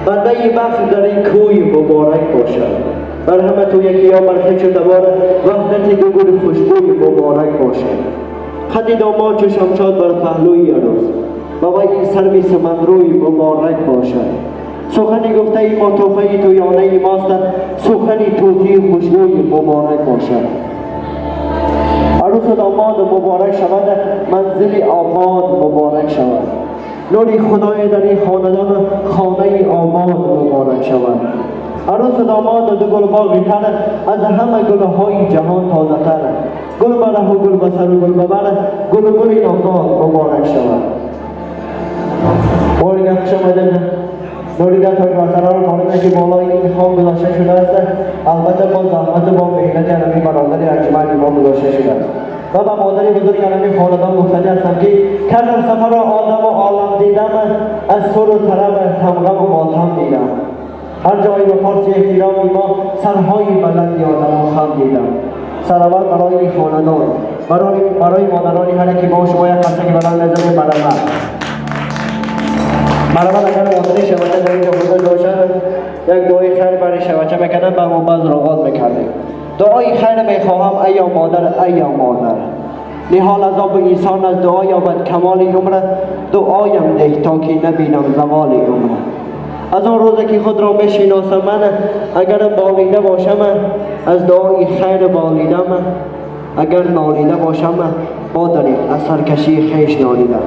بنده بخت در این کوی مبارک باشد. بر همه تو یکی یا بر خویش و تبار، وحدت دو گل خوشبوی مبارک باشد. قد داماد چو شمشاد بر پهلوی عروس، بابای این سرو سمنروی مبارک باشد. سخنی گفته ای ما تحفه تو یانه ماست، سخنی طوطی خوشگوی مبارک باشد. عروس و داماد مبارک شود، منزل آباد مبارک شود. نوری خدای در این خاندان، خانه آباد مبارک شود. عروس و داماد دو گل باغی تر، از همه گلهای جهان تازه تر. گل بره و گل بسر و گل ببر، گل و گل نازاد مبارک شود. بار خوش آمدید. نوری در تاج بر رو خانم که بالای این خان گذاشته شده است، البته با زحمت و با مهنت همی برادر ارجمند ما گذاشته شده است. و به مادر بزرگ همی خاندان گفتنی هستم که کردم سفر آدم و عالم دیدم، از سر و طرب تمغم و ماتم دیدم. هر جایی به پارس احترامی ما، سرهای بلندی آدم و خم دیدم. سر اول برای خاندان، برای مادران هر که ما شما یک قصه که بلند نزنیم. برابر برابر اگر مادری شبکه در اینجا حضور باشد، یک دعای خیر برای شبکه میکردن، به ما باز آغاز میکردیم. دعای خیر میخواهم ایا مادر، ایا مادر. نهال از آب انسان از دعا یابد کمال عمر، دعایم ده تا که نبینم زوال عمر. از آن روزی که خود را میشناسم من، اگر بالیده باشم از دعای خیر بالیدم، اگر نالیده باشم مادری از سرکشی خویش نالیدم.